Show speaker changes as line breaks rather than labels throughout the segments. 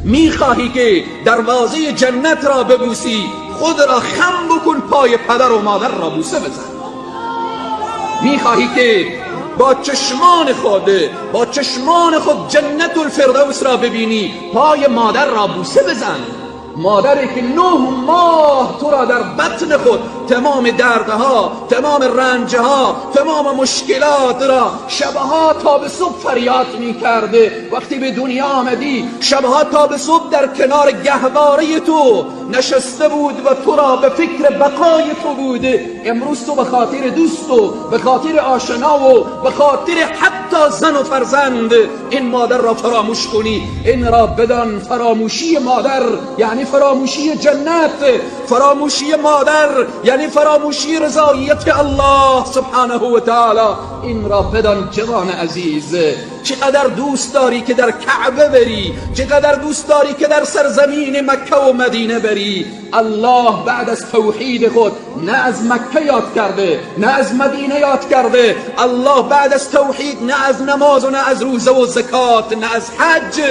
میخواهی که دروازه جنت را ببوسی، خود را خم بکن، پای پدر و مادر را بوسه بزن. میخواهی که با چشمان خود جنت الفردوس را ببینی، پای مادر را بوسه بزن. مادری که 9 ماه تو را در بطن خود تمام دردها، تمام رنجها، تمام مشکلات را شبها تا به صبح فریاد می کرده. وقتی به دنیا آمدی شبها تا به صبح در کنار گهواره تو نشسته بود و تو را به فکر بقای تو بوده. امروز تو به خاطر دوست و به خاطر آشنا و به خاطر حتی زن و فرزند این مادر را فراموش کنی. این را بدان، فراموشی مادر یعنی فراموشی جنت، فراموشی مادر یعنی فراموشی رضایت الله سبحانه و تعالی. این را بدان جوان عزیز، چقدر دوست داری که در کعبه بری، چقدر دوست داری که در سرزمین مکه و مدینه بری. الله بعد از توحید خود نه از مکه یاد کرده، نه از مدینه یاد کرده. الله بعد از توحید نه از نماز و نه از روزه و زکات، نه از حج،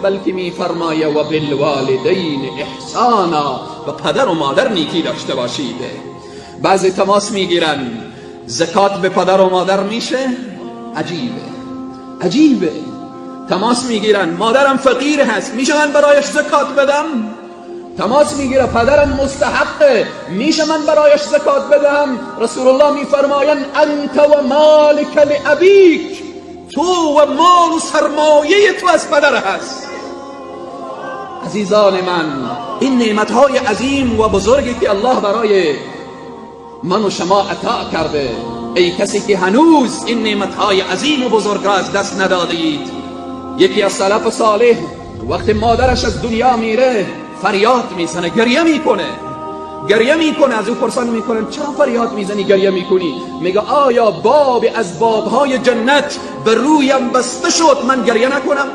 بلکه میفرمایه و بالوالدین احسانا، و پدر و مادر نیکی داشته باشید. بعضی تماس میگیرن زکات به پدر و مادر میشه؟ عجیبه، عجیبه. تماس میگیرن مادرم فقیر هست، میشه من برایش زکات بدم؟ تماس میگیره پدرم مستحقه، میشه من برایش زکات بدم؟ رسول الله میفرمایند انت و مالک لابیک، تو و مال و سرمایه تو از پدر هست. عزیزان من، این نعمتهای عظیم و بزرگی که الله برای من و شما عطا کرده، ای کسی که هنوز این نعمتهای عظیم و بزرگ را از دست ندادید. یکی از سلف صالح وقتی مادرش از دنیا میره فریاد میزنه، گریه میکنه، گریه میکنه. از او پرسان میکنن چرا فریاد میزنی، گریه میکنی؟ میگه آیا باب از بابهای جنت به رویم بسته شد من گریه نکنم؟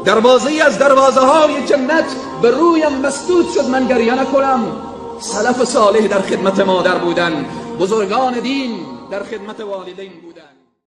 دروازه از دروازه های جنت به رویم مسدود شد من گریه نکنم؟ سلف صالح در خدمت مادر بودن، بزرگان دین در خدمت والدین بودن.